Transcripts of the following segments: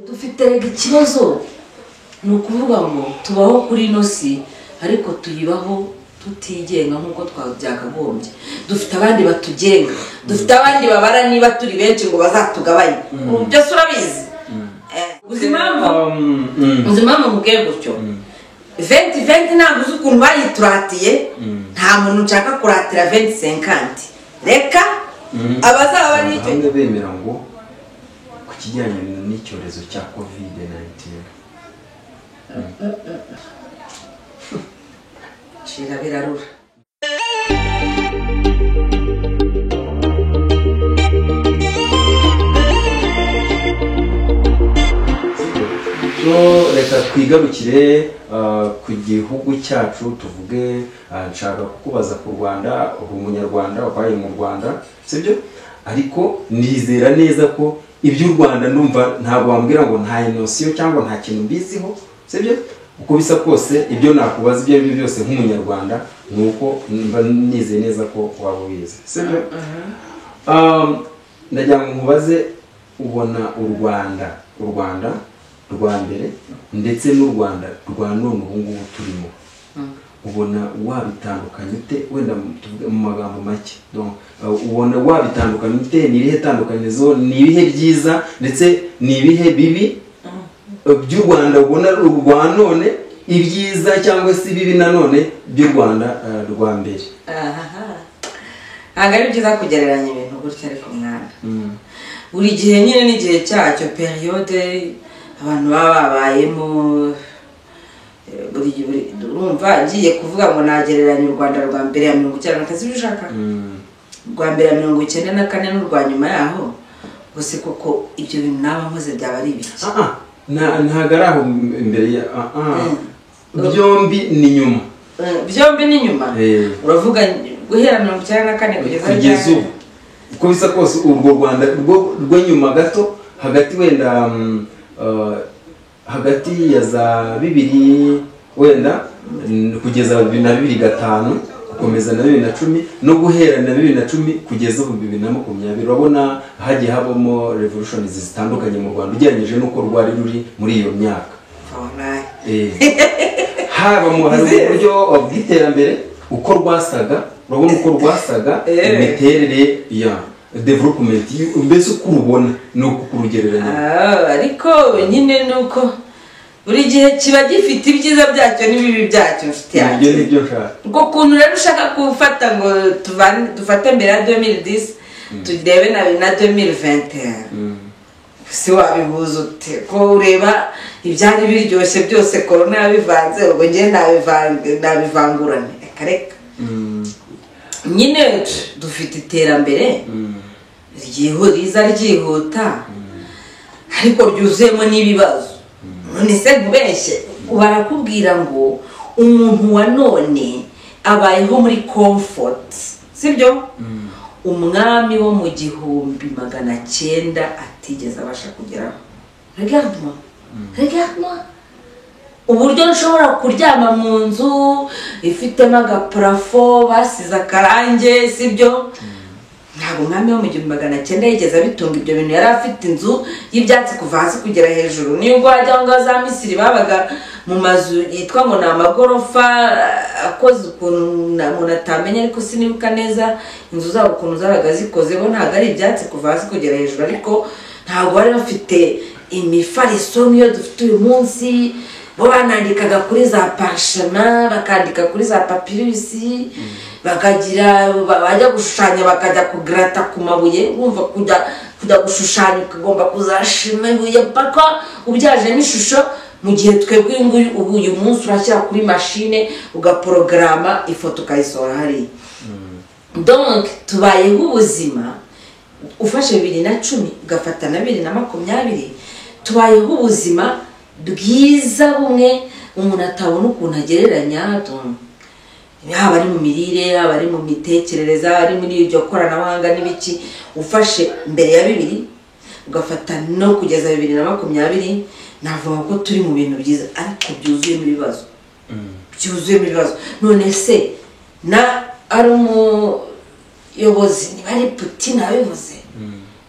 Dufite rega ikibazo, ni ukuvuga ngo tubaho kuri ino si ariko tuyibaho tutigenga nk'uko byakagombye. Dufite abandi batugenga, dufite abandi babara niba turi benshi ngo bazatugabanye. Ubu byose urabizi. Uzi impamvu? Uzi impamvu mubwiye gutyo? 2020 ntabwo uzi ukuntu bayituratiye. Nta muntu nshaka kuratira 2050, reka abazaba ari icyo. Bamwe bemera ngo ku kijyanye n'icyorezo cya COVID-19. Shira birarura. So reka twigarukire ku gihugu cyacu tuvuge. Nshaka kukubaza ku Rwanda, uri umunyarwanda wabaye mu Rwanda, sibyo? Ariko nizera neza ko iby'u Rwanda ndumva ntabwo wambwira ngo nta notion cyangwa nta kintu mbiziho, sibyo? Uko bisa kose ibyo nakubaza ibyo aribyo byose nk'umunyarwanda ni uko mba nizeye neza ko waba ubizi, sibyo? Ndagira ngo nkubaze, ubona u Rwanda rwa mbere ndetse n'u Rwanda rwa none ubu ngubu turimo, ubona wabitandukanya ute? Wenda tuvuge mu magambo make. Donc, ubona wabitandukanya ute? Ni irihe tandukanizo? Ni ibihe byiza ndetse ni ibihe bibi by'u Rwanda ubona rwa none, ibyiza cyangwa se ibibi nanone by'u Rwanda rwa mbere? Ahaha. Ntabwo ari byiza kugereranya ibintu gutya, ariko mwana, buri gihe nyine n'igihe cyacyo, période abantu baba babayemo. Buri urumva ngiye kuvuga ngo nagereranya u Rwanda rwa mbere ya 94, sibyo ushaka? Rwa mbere ya 94 n'urwa nyuma yaho gusa, koko ibyo bintu naba nkoze byaba ari ibiki? Ah, ah, ntabwo ari aho imbere ya byombi ni nyuma. Byombi ni nyuma. Eh. Uravuga guhera 94 kugeza Kugeza ubu, uko bisa kose urwo Rwanda rwo nyuma gato, hagati wenda hagati ya za bibiri wenda kugeza 2005 gukomeza na 2010, no guhera na 2010 kugeza ubu 2020, urabona hagiye habamo revolutions zitandukanye mu Rwanda ugereranyije n'uko rwari ruri muri iyo myaka. Wallahi. Haba mu hari uburyo bw'iterambere uko rwasaga, urabona uko rwasaga, imiterere ya development, mbese uko urubona ni uko kurugereranya. Ah, ariko nyine ni uko buri gihe kiba gifite ibyiza byacyo n'ibibi byacyo, nshuti yanjye. Ibyo nibyo nshaka. Ubwo kuntu rero ushaka gufata ngo dufate mbere ya 2010 turebe na 2021, si wabihuza ute ko ureba ibyari biryoshye byose korona yabivanze? Ubwo njye nabivangurane? Reka reka. Nyine dufite iterambere riza ryihuta ariko ryuzuyemo n'ibibazo. None se nkubeshye, barakubwira ngo umuntu wa none abayeho muri comfort, sibyo? Umwami wo mu 1900 atigeze abasha kugeraho. Regarde-moi, regarde-moi uburyo nshobora kuryama mu nzu ifitemo agaplafond basize akarange, sibyo? Ntabwo umwami wo mu 1900 yigeze abitunga ibyo bintu. Yari afite inzu y'ibyatsi kuva hasi kugera hejuru. Niyo wajya aho ngaho za Misiri, babaga mu mazu yitwa ngo ni amagorofa akoze ukuntu umuntu atamenya, ariko sinibuka neza inzu zabo ukuntu zabaga zikoze. Bo ntabwo ari ibyatsi kuva hasi kugera hejuru, ariko ntabwo bari bafite imifariso nk'iyo dufite uyu munsi. Bo banandikaga kuri za parchemin, bakandika kuri za papyrus, bakagira bajya gushushanya bakajya kugarata ku mabuye. Wumva kujya gushushanya ukagomba kuzashima ibuye mpaka ubyajemo ishusho, mu gihe twebwe uyu nguyu ubu uyu munsi urashyira kuri mashine ugaporogaramu ifoto ukayisohora hariya. Donc tubayeho ubuzima, ufashe 2010 ugafata na 2020, tubayeho ubuzima bwiza bumwe umuntu atabona ukuntu agereranya. Yaba ari mu mirire, yaba ari mu mitekerereze, yaba ari muri iryo koranabuhanga n'ibiki, ufashe mbere ya bibiri ugafata no kugeza 2020, navuga ko turi mu bintu byiza ariko byuzuyemo ibibazo, byuzuyemo ibibazo. None se na ari umuyobozi, niba ari Putin wabivuze,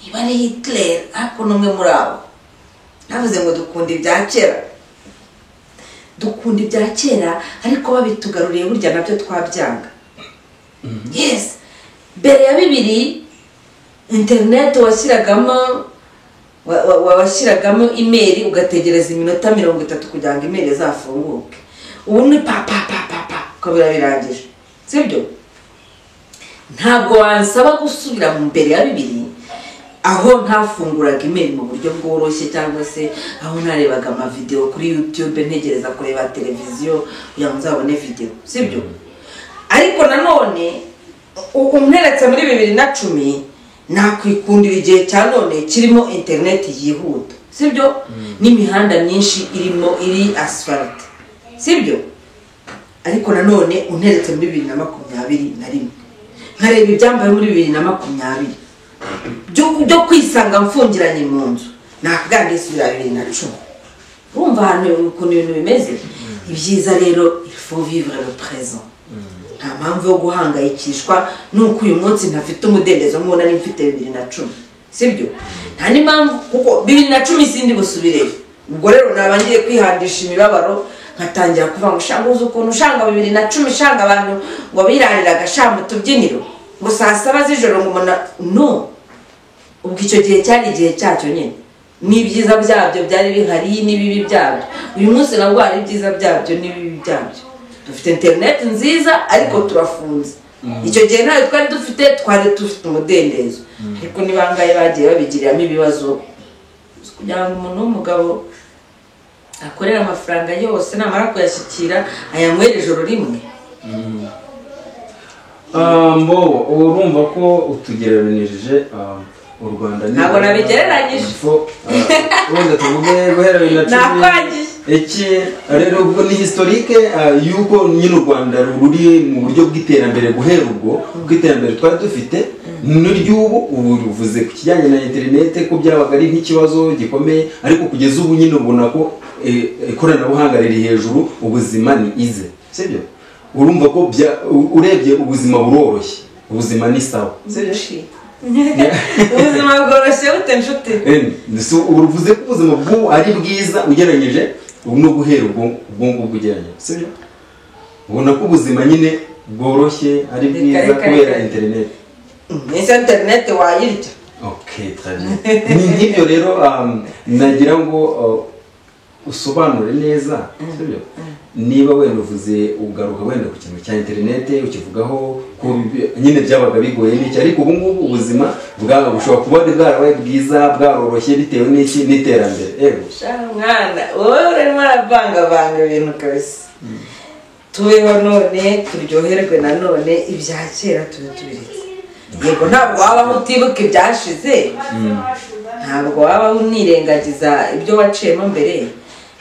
niba ari Hitler, ariko n'umwe muri abo Navuze ngo dukunda ibya kera, dukunda ibya kera, ariko babitugaruriye burya nabyo twabyanga. Yes, mbere ya 2000 internet washyiragamo email ugategereza iminota 30 kugira ngo email izafunguke. Ubu ni pa pa pa pa pa ukabura birangije, sibyo? Ntabwo wansaba gusubira mu mbere ya 2000 aho ntafunguraga email mu buryo bworoshye, cyangwa se aho ntarebaga amavideo kuri YouTube ntegereza kureba televiziyo kugira ngo nzabone video, sibyo? Ariko nanone umweretse muri 2010 nakwikundira igihe cya none kirimo internet yihuta, sibyo? N'imihanda myinshi irimo iri asphalt, sibyo? Ariko nanone unteretse muri 2021 nkareba ibyambaye muri 2020 byo kwisanga mfungiranye mu nzu, nakubwira ndisubira 2010. Urumva ahantu ukuntu ibintu bimeze. Ibyiza rero, il faut vivre le présent. Nta mpamvu yo guhangayikishwa nuko uyu munsi ntafite umudendezo nk'uwo nari mfite 2010, sibyo? Nta n'impamvu, kuko 2010 sindi busubireyo. Ubwo rero naba ngiye kwihandisha imibabaro, nkatangira kuvuga ngo shanga uzi ukuntu shanga 2010 shanga abantu ngo birariraga sha mu tubyiniro ngo saa 7 z'ijoro ngo umuntu no. Ubwo icyo gihe cyari igihe cyacyo nyine, n'ibyiza byabyo byari bihari n'ibibi byabyo. Uyu munsi nabwo hari ibyiza byabyo n'ibibi byabyo. Dufite internet nziza ariko turafunze. Icyo gihe ntayo twari dufite, twari dufite umudendezo. Ariko ni bangahe bagiye babigiriramo ibibazo kugira ngo umuntu w'umugabo akorera amafaranga yose namara kuyashyikira ayanywera ijoro rimwe. Mbo urumva ko utugereranije u Rwanda ntabwo nabigereranyije. Wenda tuvuge guhera 2010 iki rero ubwo ni historique yuko nyine u Rwanda ruri mu buryo bw'iterambere guhera ubwo bw'iterambere twari dufite n'uryubu. Ubu ruvuze ku kijyanye na internet ko byabaga ari nk'ikibazo gikomeye, ariko kugeza ubu nyine ubona ko ikoranabuhanga riri hejuru, ubuzima ni ize, sibyo? Urumva ko urebye ubuzima buroroshye, ubuzima ni sawa, sibyo? Ubuzima bworoshye bute nshuti? Uruvuze ko ubuzima bw'ubu ari bwiza ugereranyije no guhera ubwo ngubwo ugereranyije, sibyo? Ubona ko ubuzima nyine bworoshye ari bwiza kubera internet. Ese internet wayirya? Okay, très bien. Ni nk'ibyo rero nagira ngo usobanure neza, sibyo? Niba wenda uvuze ugaruka wenda ku kintu cya internet ukivugaho ko nyine byabaga bigoye n'iki, ariko ubu ngubu ubuzima bwawe bushobora kuba bwarabaye bwiza bwaroroshye bitewe n'iki n'iterambere. Ego mwana, wowe urimo uravangavanga ibintu kabisa. Tubeho none turyoherwe na none, ibya kera tube tubiretse. Yego ntabwo wabaho utibuka ibyashize, ntabwo wabaho unirengagiza ibyo waciyemo mbere,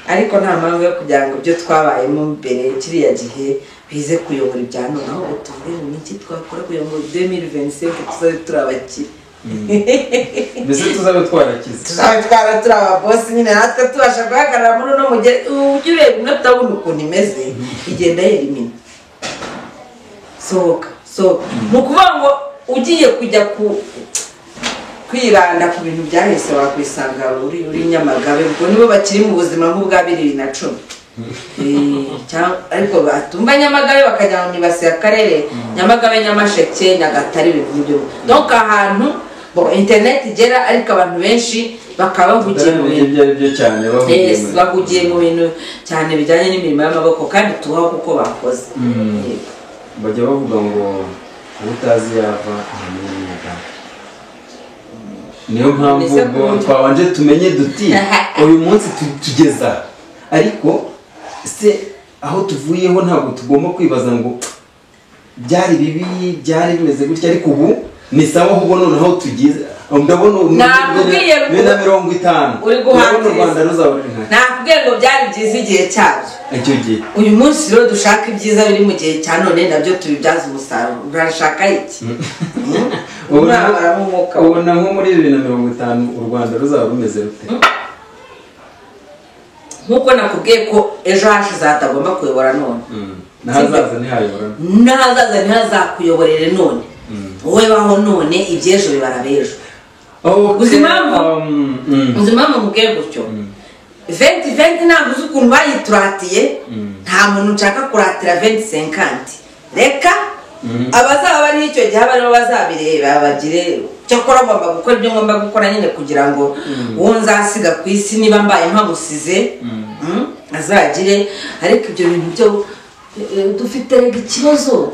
ariko nta mpamvu yo kugira ngo ibyo twabayemo mbere kiriya gihe bize kuyobora ibya none. Aho tuvuge n'iki twakora kugira ngo 2025 tuzabe turi abakire, mbese tuzabe twarakize, tuzabe twara turi ababosi nyine, natwe tubasha guhagarara muri uno mugeri. Ujye ureba inota utabona ukuntu imeze, igenda yera imina. Sohoka sohoka. Ni ukuvuga ngo ugiye kujya kwiranda ku bintu byahise wakwisanga uri Nyamagabe, ubwo nibo bakiri mu buzima nk'ubwa 2010. Ariko batumva Nyamagabe bakajya mu mibasi y'akarere Nyamagabe, Nyamasheke, Nyagatare, ibintu nk'ibyo. Donc ahantu bo internet igera, ariko abantu benshi bakaba bahugiye mu bintu bahugiye mu bintu cyane bijyanye n'imirimo y'amaboko, kandi tubaho kuko bakoze. Bajya bavuga ngo utazi yava ntamenya. Niyo mpamvu ubwo twabanje tumenye duti uyu munsi tugeza, ariko se aho tuvuyeho ntabwo tugomba kwibaza ngo byari bibi byari bimeze gutya, ariko ubu ni sawa ahubwo noneho tugeze. Ndabona 50 uri guhanga u Rwanda ruzaba ruri nka nakubwiye ngo byari byiza igihe cyabyo icyo gihe. Uyu munsi rero dushaka ibyiza biri mu gihe cya none nabyo tubibyaza umusaruro. Urashaka iki? Ubona nko muri 2050 u Rwanda ruzaba rumeze rute? Nkuko nakubwiye ko ejo hashize hatagomba kuyobora none, n'ahazaza ntihayobora, n'ahazaza ntihazakuyoborere none. Wowe baho none, iby'ejo bibara b'ejo. Uzi impamvu mubwiye gutyo? 2020 ntabwo uzi ukuntu bayituratiye. Nta muntu nshaka kuratira 2050. Reka abazaba bari icyo gihe abarimo bazabireba bagire cyakora ngomba gukora ibyo ngomba gukora nyine kugira ngo uwo nzasiga ku isi niba mbaye mpamusize azagire. Ariko ibyo bintu byo dufite ikibazo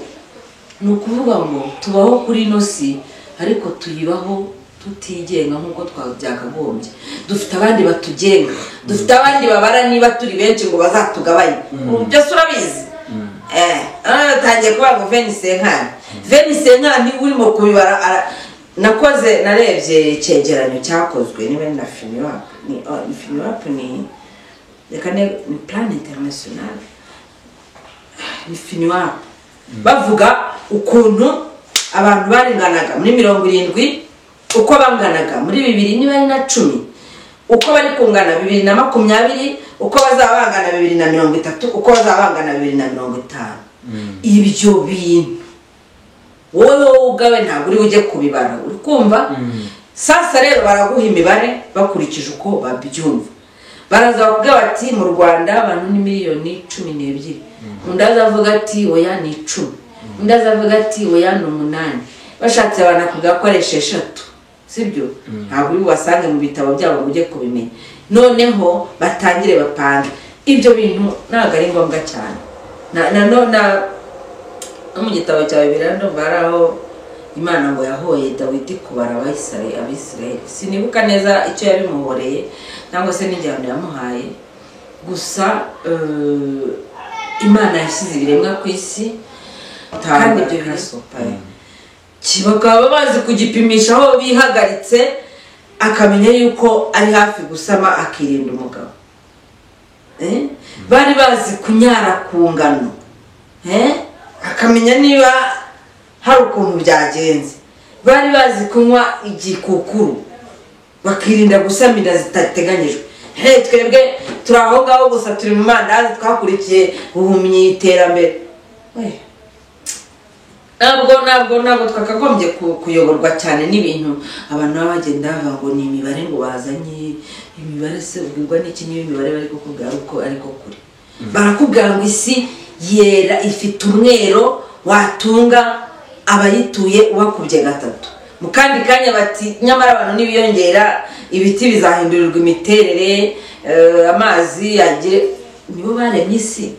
ni ukuvuga ngo tubaho kuri ino si ariko tuyibaho tutigenga nk'uko twabyakagombye. Dufite abandi batugenga, dufite abandi babara niba turi benshi ngo bazatugabanye. Byose urabizi. Tangiye kuvuga ngo 2050 urimo kubibara. Nakoze narebye icyegeranyo cyakozwe niba na FINUAP, ni FINUAP ni reka ni Plan International, ni FINUAP, bavuga ukuntu abantu baringanaga muri 70, uko banganaga muri 2010, uko bari kungana 2020, uko bazaba bangana 2030, uko bazaba bangana 2050. Ibyo bintu wowe ubwawe ntabwo uri ujye kubibara, uri kumva? Sasa rero baraguha imibare bakurikije uko babyumva. Baraza bakubwira bati mu Rwanda abantu ni miliyoni 12, undi azavuga ati oya ni 10, undi azavuga ati oya ni 8, bashatse banakubwira ko ari 6, sibyo? Ntabwo uri bubasange mu bitabo byabo ngo ujye kubimenya. Noneho batangire bapange. Ibyo bintu ntabwo ari ngombwa cyane. No mu gitabo cya Bibiliya ndumva hari aho Imana ngo yahoye Dawidi kubara Abisirayeli. Sinibuka neza icyo yabimuhoreye cyangwa se n'igihano yamuhaye. Gusa Imana yashyize ibiremwa ku isi kandi ibyo birasopa. Bakaba bazi kugipimisha aho bihagaritse, akamenya yuko ari hafi gusama akirinda umugabo. Bari bazi kunyara ku ngano, akamenya niba hari ukuntu byagenze. Bari bazi kunywa igikukuru bakirinda gusama inda zitateganyijwe. Twebwe turi aho ngaho gusa, turi mu mandazi, twakurikiye ubumenyi iterambere. Ntabwo twakagombye kuyoborwa cyane n'ibintu abantu baba bagenda bavuga ngo ni imibare, ngo bazanye imibare. Se ubwirwa n'iki niba imibare bari kukubwira uko ariko kuri? Barakubwira ngo isi yera ifite umwero watunga abayituye ubakubye 3. Mu kandi kanya bati nyamara abantu nibiyongera ibiti bizahindurirwa imiterere, amazi yagire. Nibo baremye isi,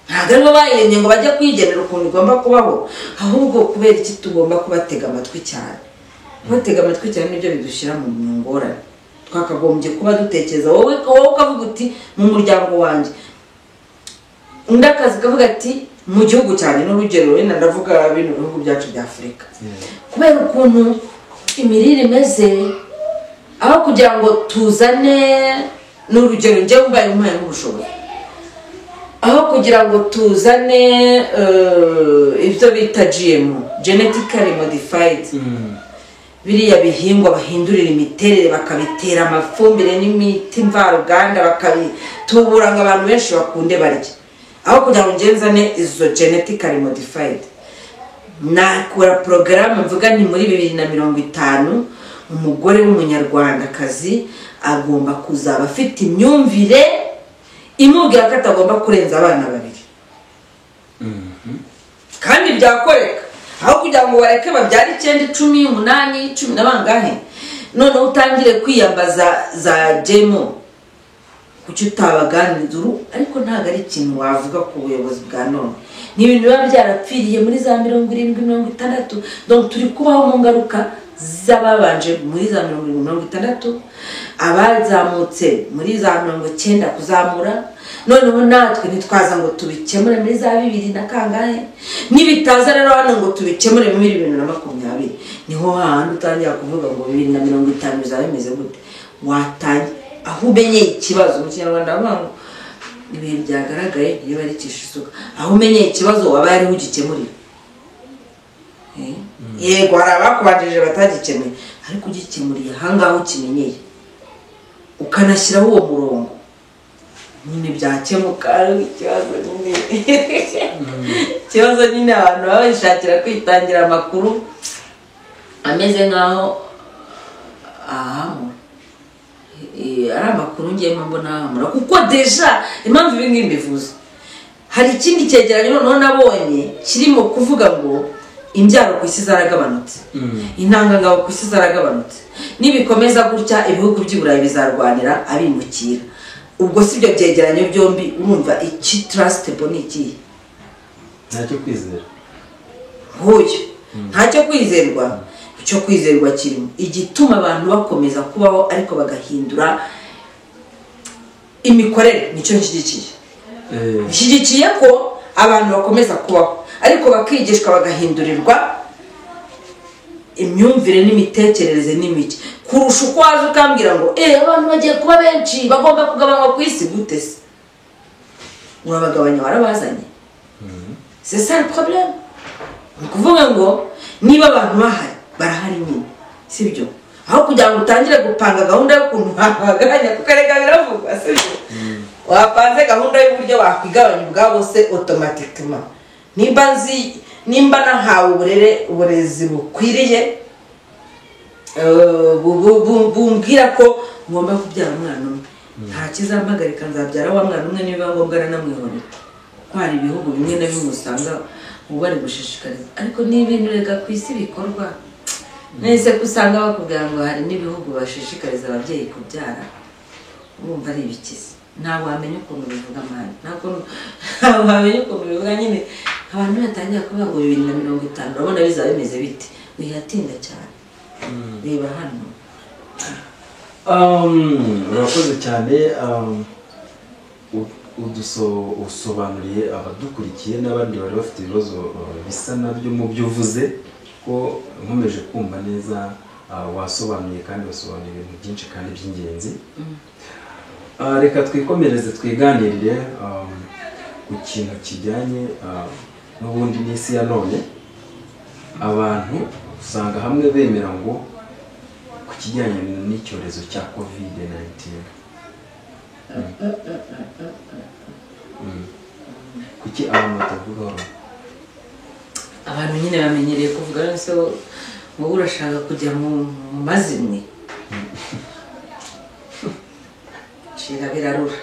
ntabwo aribo bayiremye ngo bajye kwigenera ukuntu igomba kubaho, ahubwo kubera iki tugomba kubatega amatwi cyane. Kubatega amatwi cyane nibyo bidushyira mu ngorane. Twakagombye kuba dutekereza wowe ukavuga uti mu muryango wanjye, undi akazi kavuga ati mu gihugu cyane. N'urugero wenda ndavuga bino bihugu byacu bya Afurika, kubera ukuntu imirire imeze, aho kugira ngo tuzane n'urugero njye mbaye umuhaye nk'ubushobozi, aho kugira ngo tuzane ibyo bita GMO, genetically modified, biriya bihingwa bahindurira imiterere bakabitera amafumbire n'imiti mvaruganda bakabitubura ngo abantu benshi bakunde barye, aho kugira ngo ngenzane izo genetically modified, nakora porogaramu mvuga ni muri 2050 umugore w'umunyarwandakazi agomba kuzaba afite imyumvire imubwira ko atagomba kurenza abana 2. Kandi byakoreka. Aho kugira ngo bareke babyare 9, 10, 8, 10 na bangahe, noneho utangire kwiyambaza za GMO, kuki utabaganiriza? Ariko ntabwo ari ikintu wavuga ku buyobozi bwa none. Ni ibintu biba byarapfiriye muri za 70, 60. Donc turi kubaho mu ngaruka z'ababanje muri za 70, 60, abazamutse muri za 90 kuzamura. Noneho natwe ntitwaza ngo tubikemure muri za 2000 na kangahe, nibitaza rero hano ngo tubikemure muri 2020, niho hahandi utangira kuvuga ngo 2050 bizaba bimeze gute. Watangiye aho umenyeye ikibazo. Mu Kinyarwanda bavuga ngo ibihe byagaragaye iyo barikisha isuka. Aho umenyeye ikibazo waba yariho ugikemurira. Yego hari abakubanjirije batagikemuye, ariko ugikemuriye ahangaha ukimenyeye ukanashyiraho uwo murongo nyine byakemuka. Ikibazo nyine ikibazo nyine abantu baba bishakira kwitangira amakuru ameze nkaho ahamura. Ari amakuru ngiyemo mbona hamura, kuko déjà impamvu ibi ngibi mbivuze, hari ikindi cyegeranyo noneho nabonye kirimo kuvuga ngo imbyaro ku isi zaragabanutse, intangangabo ku isi zaragabanutse. Nibikomeza gutya, ibihugu by'i Burayi bizarwanira abimukira. Ubwo si ibyo byegeranyo byombi, urumva iki trustable ni ikihe? Ntacyo kwizera. Nk'uyu ntacyo kwizerwa. Icyo kwizerwa kirimo igituma abantu bakomeza kubaho ariko bagahindura imikorere, nicyo nshyigikiye. Nshyigikiye ko abantu bakomeza kubaho ariko bakigishwa, bagahindurirwa imyumvire n'imitekerereze n'imike, kurusha uko waza ukambwira ngo abantu bagiye kuba benshi, bagomba kugabanywa ku isi. Gute se urabagabanya warabazanye? C'est ça le problème. Ni ukuvuga ngo niba abantu bahari, barahari nyine, sibyo? Aho kugira ngo utangire gupanga gahunda y'ukuntu wabagabanya, kuko erega biravugwa, sibyo? Wapanze gahunda y'uburyo wakwigabanya ubwabo se automatiquement. Nimba nzi, nimba nahawe uburere, uburezi bukwiriye, bumbwira ko ngomba kubyara umwana umwe, nta kizampagarika. Nzabyara wa mwana umwe, nibiba ngombwa aranamwihorera, kuko hari ibihugu bimwe na bimwe usanga ubu bari gushishikariza. Ariko ni ibintu rega ku isi bikorwa nese, ko usanga bakubwira ngo hari n'ibihugu bashishikariza ababyeyi kubyara. Urumva ari ibikizi? Ntabwo wamenya ukuntu bivuga mani, ntabwo wamenya ukuntu bivuga nyine. Abantu batangira kuvuga ngo 2050, urabona bizaba bimeze bite? Wihatinda cyane, reba hano. Urakoze cyane. Usobanuriye abadukurikiye n'abandi bari bafite ibibazo bisa nabyo mu byo uvuze, ko nkomeje kumva neza, wasobanuye kandi wasobanuye ibintu byinshi kandi by'ingenzi. Reka twikomereze, twiganirire ku kintu kijyanye n'ubundi n'isi ya none. Abantu usanga hamwe bemera ngo ku kijyanye n'icyorezo cya COVID 19. Kuki abantu batavugaho rumwe? Abantu nyine bamenyereye kuvuga. None se wowe urashaka kujya mu mazimwe? Cira birarura.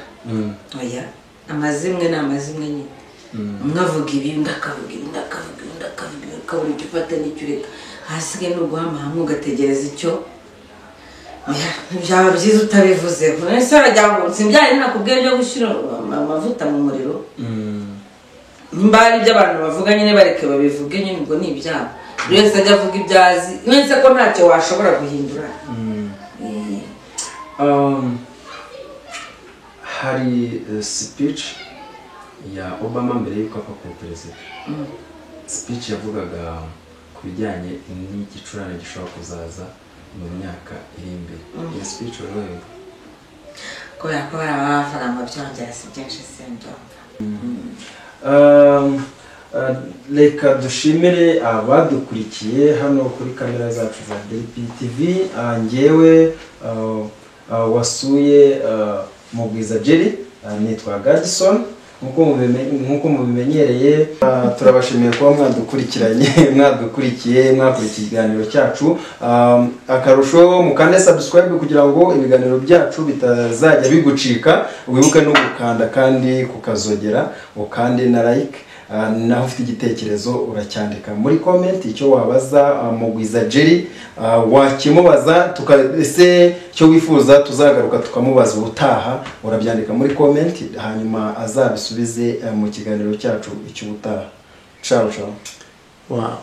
Oya, amazimwe ni amazimwe nyine. Umwe avuga ibi, undi akavuga ibi, undi akavuga ibi, undi akavuga ibi, ukabura icyo ufata n'icyo ureka. Ahasigaye ni uguhama hamwe ugategereza icyo. Oya, byaba byiza utabivuzeho. None se waragira ngo simbyari nakubwiye byo gushyira amavuta mu muriro? Nimba hari ibyo abantu bavuga nyine, bareke babivuge nyine, ubwo ni ibyabo. Buri wese ajya avuga ibyo azi. None se ko ntacyo washobora guhindura? Hari speech ya Obama mbere y'uko apfa kuba perezida, speech yavugaga ku bijyanye n'igicurane gishobora kuzaza mu myaka iri imbere. Iyo speech wari wayumva? Kubera ko bari abavuga ngo byongera si byinshi, simbyumva. Reka dushimire abadukurikiye hano kuri kamera zacu za DPTV. Njyewe wasuye Mugwiza Jerry, nitwa Gadison nk'uko mubimenyereye. Turabashimiye kuba mwadukurikiranye, mwadukurikiye, mwakurikiye ikiganiro cyacu. Akarusho mukande subscribe kugira ngo ibiganiro byacu bitazajya bigucika. Wibuke no gukanda kandi kukazogera, ukande na like. Naho ufite igitekerezo uracyandika muri comment. Icyo wabaza Mugwiza Jerry, wakimubaza, ese icyo wifuza tuzagaruka tukamubaza ubutaha, urabyandika muri comment, hanyuma azabisubize mu kiganiro cyacu icy'ubutaha. Ciao ciao. Wow.